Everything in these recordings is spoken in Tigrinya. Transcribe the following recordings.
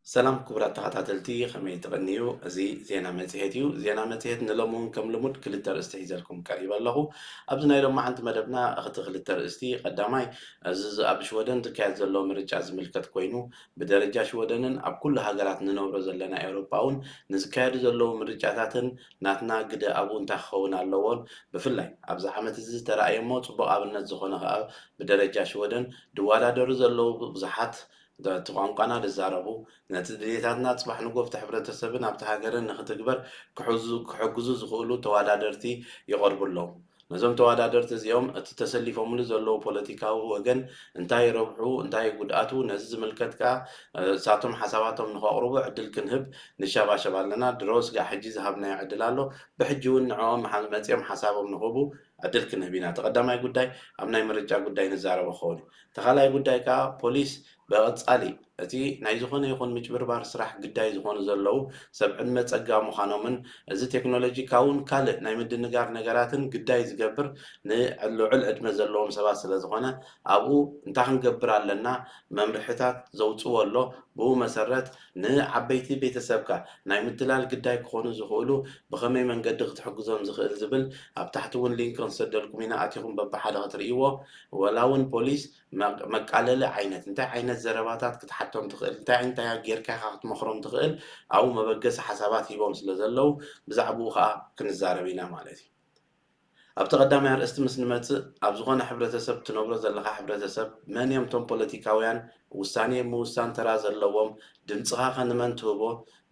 ሰላም ክቡራት ተኸታተልቲ፣ ከመይ ትቕንዩ? እዚ ዜና መጽሔት እዩ። ዜና መጽሔት ንሎሚ እውን ከም ልሙድ ክልተ ርእስቲ ሒዘልኩም ቀሪበ ኣለኹ። ኣብዚ ናይ ሎማዓንቲ መደብና እኽቲ ክልተ ርእስቲ፣ ቀዳማይ፣ እዚ ኣብ ሽወደን ዝካየድ ዘሎ ምርጫ ዝምልከት ኮይኑ፣ ብደረጃ ሽወደንን ኣብ ኩሉ ሃገራት ንነብሮ ዘለና ኤውሮጳ እውን ንዝካየዱ ዘለዉ ምርጫታትን ናትና ግደ ኣብኡ እንታይ ክኸውን ኣለዎን፣ ብፍላይ ኣብዚ ዓመት እዚ ዝተራእየ እሞ ጽቡቕ ኣብነት ዝኾነ ከኣ ብደረጃ ሽወደን ዝወዳደሩ ዘለዉ ብዙሓት እቲ ቋንቋና ዝዛረቡ፣ ነቲ ድሌታትና ጽባሕ ንጎ ኣብቲ ሕብረተሰብን ኣብቲ ሃገርን ንኽትግበር ክሕዙ-፣ ክሕግዙ ዝኽእሉ ተወዳደርቲ ይቐርቡ ኣለዉ። ነዞም ተወዳደርቲ እዚኦም እቲ ተሰሊፎምሉ ዘለዉ ፖለቲካዊ ወገን እንታይ ረብሑ፣ እንታይ ጉድኣቱ፣ ነዚ ዝምልከት ከኣ፣ እ፣ እሳቶም ሓሳባቶም ንኸቕርቡ ዕድል ክንህብ ንሸባሸብ ኣለና። ድሮ ስጋዕ ሕጂ ዝሃብናዮ ዕድል ኣሎ። ብሕጂ እውን ንዕኦም ሓ-፣ መጺኦም ሓሳቦም ንኽህቡ ዕድል ክንህብ ኢና። እቲ ቀዳማይ ጉዳይ ኣብ ናይ ምርጫ ጉዳይ ንዛረቦ ክኸውን እዩ። እቲ ካልኣይ ጉዳይ ከኣ ፖሊስ ብቐጻሊ እቲ ናይ ዝኾነ ይኹን ምጭብርባር ስራሕ ግዳይ ዝኾኑ ዘለዉ ሰብ ዕድመ ጸጋ ምዃኖምን እዚ ቴክኖሎጂ ካብኡን ካልእ ናይ ምድንጋር ነገራትን ግዳይ ዝገብር ንልዑል ዕድመ ዘለዎም ሰባት ስለ ዝኾነ ኣብኡ እንታይ ክንገብር ኣለና መምርሕታት ዘውጽዎ ኣሎ። ብኡ መሰረት ንዓበይቲ ቤተሰብካ ናይ ምትላል ግዳይ ክኾኑ ዝኽእሉ ብኸመይ መንገዲ ክትሕግዞም ዝኽእል ዝብል ኣብ ታሕቲ እውን ሊንክ ክንሰደልኩም ኢና። ኣቲኹም በብሓደ ክትርእይዎ ወላ እውን ፖሊስ መ-፣ መቃለሊ ዓይነት፣ እንታይ ዓይነት ዘረባታት ክትሓቶም ትኽእል፣ እንታይ እንታይ ጌርካ ኢኻ ክትመኽሮም ትኽእል፣ ኣብኡ መበገሲ ሓሳባት ሂቦም ስለ ዘለዉ ብዛዕባኡ ኸኣ ክንዛረብ ኢና ማለት እዩ። ኣብቲ ቀዳማይ ኣርእስቲ ምስ ንመጽእ፣ ኣብ ዝኾነ ሕብረተሰብ ትነብሮ ዘለኻ ሕብረተሰብ መን እዮም እቶም ፖለቲካውያን ውሳኔ ምውሳን ተራ ዘለዎም፣ ድምጽኻ ከ ንመን ትህቦ፣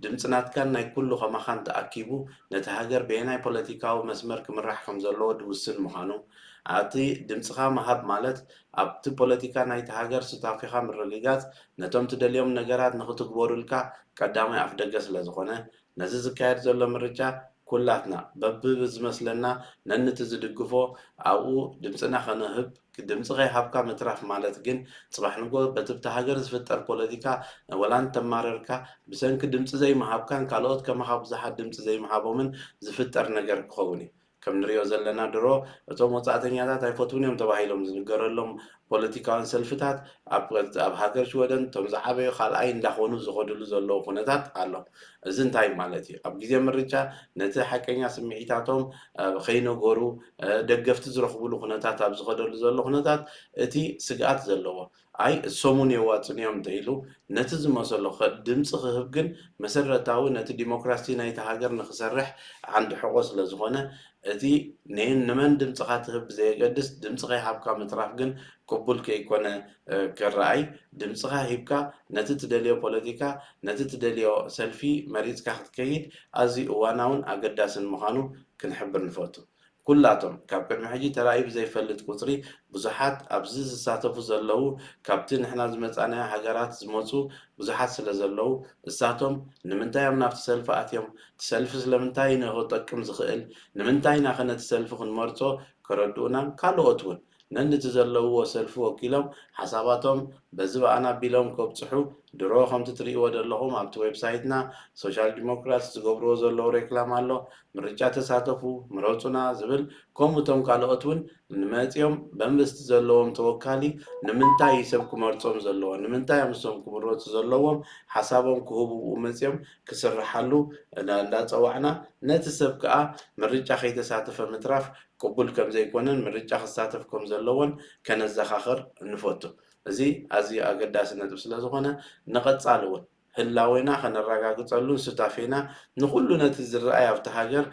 ድምጺ ናትካን ናይ ኩሉ ከማኻን ተኣኪቡ ነቲ ሃገር በየናይ ፖለቲካዊ መስመር ክምራሕ ከም ዘለዎ ዝውስን ምዃኑ፣ ኣብቲ ድምጽኻ ምሃብ ማለት ኣብቲ ፖለቲካ ናይቲ ሃገር ሱታፌኻ ምርግጋጽ፣ ነቶም ትደልዮም ነገራት ንኽትግበሩልካ ቀዳማይ ኣፍደገ ስለ ዝኾነ፣ ነዚ ዝካየድ ዘሎ ምርጫ ኩላትና በብዝመስለና ነንቲ ዝድግፎ ኣብኡ ድምጽና ከነህብ፣ ድምጺ ከይሃብካ ምትራፍ ማለት ግን ጽባሕ ንጎ በቲ ብቲ ሃገር ዝፍጠር ፖለቲካ ወላ እንተማረርካ ብሰንኪ ድምጺ ዘይምሃብካን ካልኦት ከማኻ ብዙሓት ድምጺ ዘይምሃቦምን ዝፍጠር ነገር ክኸውን እዩ። ከም ንሪኦ ዘለና ድሮ እቶም ወጻእተኛታት ኣይፈትዉን እዮም ተባሂሎም ዝንገረሎም ፖለቲካውያን ሰልፍታት ኣብ፣ ኣብ ሃገር ሽወደን እቶም ዝዓበዩ ካልኣይ እንዳኾኑ ዝኸድሉ ዘለዉ ኩነታት ኣሎ። እዚ እንታይ ማለት እዩ? ኣብ ግዜ ምርጫ ነቲ ሓቀኛ ስምዒታቶም፣ እ፣ ከይነገሩ፣ እ፣ ደገፍቲ ዝረኽብሉ ኩነታት ኣብ ዝኸደሉ ዘሎ ኩነታት እቲ ስግኣት ዘለዎ፣ ኣይ እሶም እውን የዋጽኡኒ እዮም እንተኢሉ ነቲ ዝመሰሎ ከ-፣ ድምጺ ክህብ ግን መሰረታዊ ነቲ ዲሞክራሲ ናይቲ ሃገር ንኽሰርሕ ዓንዲ ሕቖ ስለ ዝኾነ እቲ ን-፣ ንመን ድምጽኻ ትህብ ብዘየገድስ ድምጺ ከይሃብካ ምትራፍ ግን ቅቡል ከይኮነ፣ እ፣ ክረኣይ፣ ድምጽኻ ሂብካ ነቲ ትደልዮ ፖለቲካ፣ ነቲ ትደልዮ ሰልፊ መሪጽካ ክትከይድ ኣዝዩ እዋናውን ኣገዳስን ምዃኑ ክንሕብር ንፈቱ። ኩላቶም፣ ካብ ቅድሚ ሕጂ ተራእዩ ብዘይፈልጥ ቁጽሪ፣ ብዙሓት ኣብዚ ዝሳተፉ ዘለዉ፣ ካብቲ ንሕና ዝመጻናዮ ሃገራት ዝመጹ ብዙሓት ስለ ዘለዉ፣ እሳቶም ንምንታይ እዮም ናብቲ ሰልፊ ኣትዮም? እቲ ሰልፊ ስለምንታይ ንኽጠቅም ዝኽእል? ንምንታይ ኢና ከ ነቲ ሰልፊ ክንመርጾ? ከረድኡናን ካልኦት እውን ነንድቲ ዘለውዎ ሰልፊ ወኪሎም ሓሳባቶም በዚ ብኣና ኣቢሎም ከብጽሑ ድሮ ከምቲ ትርእይዎ ዘለኹም ኣብቲ ዌብሳይትና ሶሻል ዲሞክራትስ ዝገብርዎ ዘለዉ ሬክላም ኣሎ። ምርጫ ተሳተፉ፣ ምረጹና ዝብል፣ ከምኡ እቶም ካልኦት እውን ንመጺኦም በምስቲ ዘለዎም ተወካሊ ንምንታይ እዩ ሰብ ክመርጾም ዘለዎ፣ ንምንታይ እዮም እሶም ክምረጹ ዘለዎም፣ ሓሳቦም ክህቡ ብኡ መጺኦም ክስርሓሉ እንዳ-፣ እንዳጸዋዕና ነቲ ሰብ ከኣ ምርጫ ከይተሳተፈ ምትራፍ ቅቡል ከም ዘይኮነን ምርጫ ክሳተፍ ከም ዘለዎን ከነዘኻኽር ንፈቱ። እዚ ኣዝዩ ኣገዳሲ ነጥቢ ስለ ዝኾነ ንቐጻሊ እውን ህላዌና ከነረጋግጸሉን ሱታፌና ንኹሉ ነቲ ዝረኣይ ኣብቲ ሃገር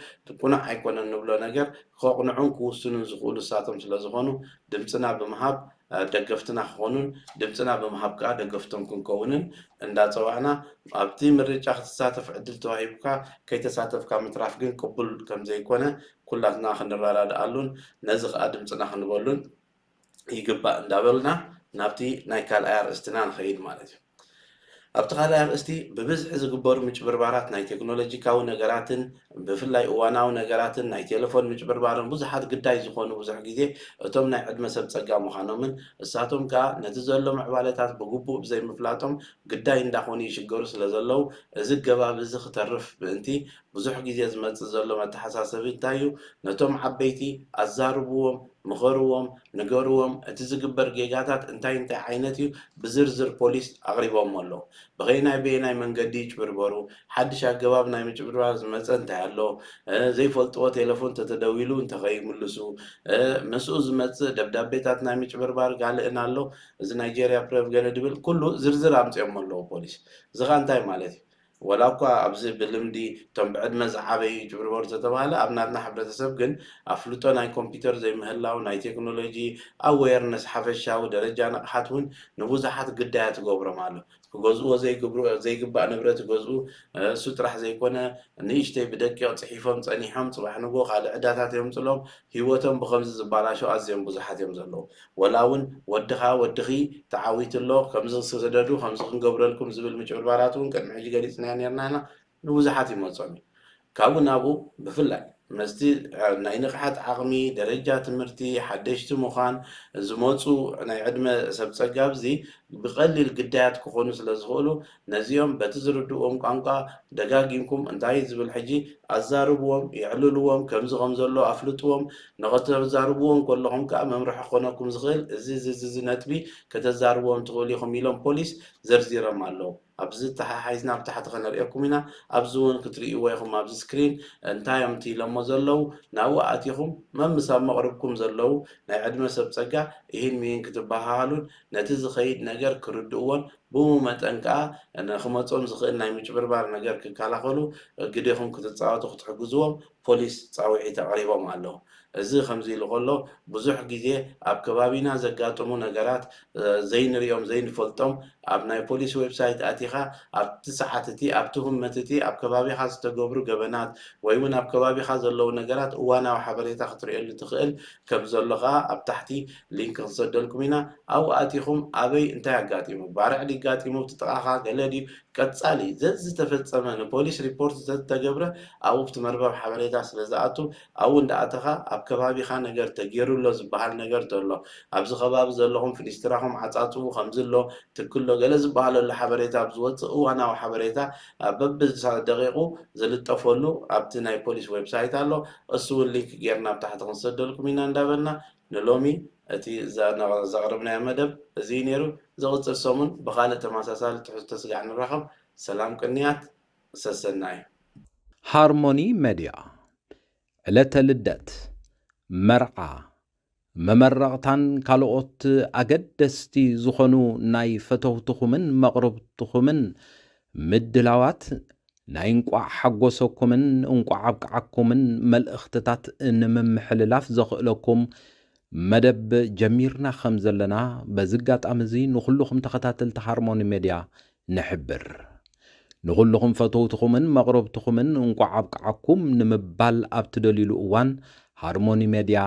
ቅኑዕ ኣይኮነን ንብሎ ነገር ከቕንዑን ክውስኑን ዝኽእሉ እሳቶም ስለ ዝኾኑ ድምጽና ብምሃብ፣ እ፣ ደገፍትና ክኾኑን ድምጽና ብምሃብ ከኣ ደገፍቶም ክንከውንን እንዳጸዋዕና ኣብቲ ምርጫ ክትሳተፍ ዕድል ተዋሂቡካ ከይተሳተፍካ ምትራፍ ግን ቅቡል ከም ዘይኮነ ኩላትና ክንረዳድኣሉን ነዚ ከኣ ድምጽና ክንበሉን ይግባእ እንዳበልና ናብቲ ናይ ካልኣይ ኣርእስትና ንኸይድ ማለት እዩ። ኣብቲ ካልኣይ ኣርእስቲ ብብዝሒ ዝግበሩ ምጭብርባራት ናይ ቴክኖሎጂካዊ ነገራትን ብፍላይ እዋናዊ ነገራትን ናይ ቴሌፎን ምጭብርባርን ብዙሓት ግዳይ ዝኾኑ ብዙሕ ግዜ እቶም ናይ ዕድመ ሰብ ጸጋ ምዃኖምን እሳቶም ከኣ ነቲ ዘሎ ምዕባለታት ብግቡእ ብዘይምፍላጦም ግዳይ እንዳኾኑ ይሽገሩ ስለ ዘለዉ እዚ ገባብ እዚ ክተርፍ ምእንቲ ብዙሕ ግዜ ዝመጽእ ዘሎ መተሓሳሰቢ እንታይ እዩ? ነቶም ዓበይቲ ኣዛርብዎም፣ ምኸርዎም፣ ንገርዎም፣ እቲ ዝግበር ጌጋታት እንታይ እንታይ ዓይነት እዩ ብዝርዝር ፖሊስ ኣቕሪቦሞ ኣለዉ። ብኸይናይ በየናይ መንገዲ ይጭብርበሩ፣ ሓድሽ ኣገባብ ናይ ምጭብርባር ዝመጸ እንታይ ኣሎ፣ ዘይፈልጥዎ ቴለፎን ተተደዊሉ እንተኸይምልሱ፣ ምስኡ ዝመጽእ ደብዳቤታት ናይ ምጭብርባር ጋልእን ኣሎ፣ እዚ ናይጀርያ ፕረቭ ገለ ድብል ኩሉ ዝርዝር ኣምጺኦሞ ኣለዉ ፖሊስ። እዚ ኸኣ እንታይ ማለት እዩ? ወላ እኳ ኣብዚ ብልምዲ እቶም ብዕድመ ዝዓበዩ ይጭብርበሩ ተተባህለ፣ ኣብ ናትና ሕብረተሰብ ግን ኣፍልጦ ናይ ኮምፒውተር ዘይምህላው፣ ናይ ቴክኖሎጂ ኣዌርነስ ሓፈሻዊ ደረጃ ንቕሓት እውን ንብዙሓት ግዳያት ይገብሮም ኣሎ። ክገዝእዎ ዘይግብሩ ዘይግባእ ንብረት ይገዝኡ። እሱ ጥራሕ ዘይኮነ ንእሽተይ ብደቂቕ ጽሒፎም ጸኒሖም ጽባሕ ንግሆ ካልእ ዕዳታት የምጽሎም። ህይወቶም ብኸምዚ ዝበላሸው ኣዝዮም ብዙሓት እዮም ዘለዉ። ወላ እውን ወድኻ ወድኺ ተዓዊቱ ኣሎ ከምዚ ክስደዱ ከምዚ ክንገብረልኩም ዝብል ምጭብርባራት እውን ቅድሚ ሕጂ ገሊጽናዮ ነርና ኢና። ንብዙሓት ይመጾም እዩ። ካብኡ ናብኡ ብፍላይ መስቲ ናይ ንቕሓት ዓቕሚ፣ ደረጃ ትምህርቲ፣ ሓደሽቲ ምዃን ዝመፁ ናይ ዕድመ ሰብ ፀጋ ኣብዚ ብቐሊል ግዳያት ክኾኑ ስለ ዝኽእሉ ነዚኦም በቲ ዝርድእዎም ቋንቋ ደጋጊምኩም እንታይ ዝብል ሕጂ ኣዛርብዎም፣ የዕልልዎም፣ ከምዚ ከም ዘሎ ኣፍልጥዎም። ንኸተዛርብዎም ከለኹም ከዓ መምርሒ ክኾነኩም ዝኽእል እዚ እዚ እዚ ነጥቢ ከተዛርብዎም ትኽእሉ ኢኹም ኢሎም ፖሊስ ዘርዚሮም ኣለዉ። ኣብዚ ተሓሓይዝና ኣብ ታሕቲ ከነርእየኩም ኢና። ኣብዚ እውን ክትርእይዎ ኢኹም ኣብዚ ስክሪን እንታይ እዮም እቲ ኢሎሞ ዘለዉ። ናብኡ ኣቲኹም መምስ ኣብ መቕርብኩም ዘለዉ ናይ ዕድመ ሰብ ጸጋ ይህን ምሂን ክትበሃሃሉን ነቲ ዝኸይድ ነገር ክርድእዎን ብኡ መጠን ከኣ ንኽመጾም ዝኽእል ናይ ምጭብርባር ነገር ክከላኸሉ ግዴኹም ክትጻወቱ ክትሕግዝዎም ፖሊስ ጻውዒት ኣቕሪቦም ኣለዉ። እዚ ከምዚ ኢሉ ከሎ ብዙሕ ግዜ ኣብ ከባቢና ዘጋጥሙ ነገራት ዘይንሪኦም ዘይንፈልጦም ኣብ ናይ ፖሊስ ዌብሳይት ኣቲኻ ኣብቲ ሰዓት እቲ ኣብቲ ህመት እቲ ኣብ ከባቢኻ ዝተገብሩ ገበናት ወይ እውን ኣብ ከባቢኻ ዘለዉ ነገራት እዋናዊ ሓበሬታ ክትርእየሉ ትኽእል ከም ዘሎ ከዓ ኣብ ታሕቲ ሊንክ ክንሰደልኩም ኢና። ኣብኡ ኣቲኹም ኣበይ እንታይ ኣጋጢሙ ባርዕ ዲጋጢሙ ኣብቲ ጥቓኻ ገለ ድዩ ቀጻሊ ዘዝተፈጸመ ንፖሊስ ሪፖርት ዘዝተገብረ ኣብኡ ኣብቲ መርበብ ሓበሬታ ስለ ዝኣቱ ኣብኡ እንዳኣተኻ ኣብ ከባቢኻ ነገር ተጌሩ ኣሎ ዝበሃል ነገር ተሎ ኣብዚ ከባቢ ዘለኹም ፍኒስትራኹም ዓጻጽዉ ከምዚ ኣሎ ትክሎ ገለ ዝበሃለሉ ሓበሬታ ኣብ ዝወፅእ እዋናዊ ሓበሬታ በብደቂቁ ዝልጠፈሉ ኣብቲ ናይ ፖሊስ ዌብሳይት ኣሎ። እሱ እውን ሊንክ ጌርና ኣብ ታሕቲ ክንሰደልኩም ኢና እንዳበልና ንሎሚ እቲ ዘቕረብናዮ መደብ እዚ ነይሩ። ዝቕፅል ሰሙን ብካልእ ተመሳሳሊ ትሕዝቶ ስጋዕ ንራኸብ። ሰላም ቅንያት ሰሰናዩ። ሃርሞኒ መድያ ዕለተ ልደት፣ መርዓ፣ መመረቕታን ካልኦት ኣገደስቲ ዝኾኑ ናይ ፈተውትኹምን መቕርብትኹምን ምድላዋት ናይ እንቋዕ ሓጎሰኩምን እንቋዕ ኣብቅዓኩምን መልእኽትታት ንምምሕልላፍ ዘኽእለኩም መደብ ጀሚርና ከም ዘለና በዚ ኣጋጣሚ እዚ ንኹልኹም ተኸታተልቲ ሃርሞኒ ሜድያ ንሕብር። ንኹልኹም ፈተውትኹምን መቕረብትኹምን እንቋዕ ኣብቅዓኩም ንምባል ኣብ ትደልዩሉ እዋን ሃርሞኒ ሜድያ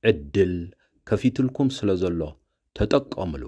ዕድል ከፊትልኩም ስለ ዘሎ ተጠቀምሉ።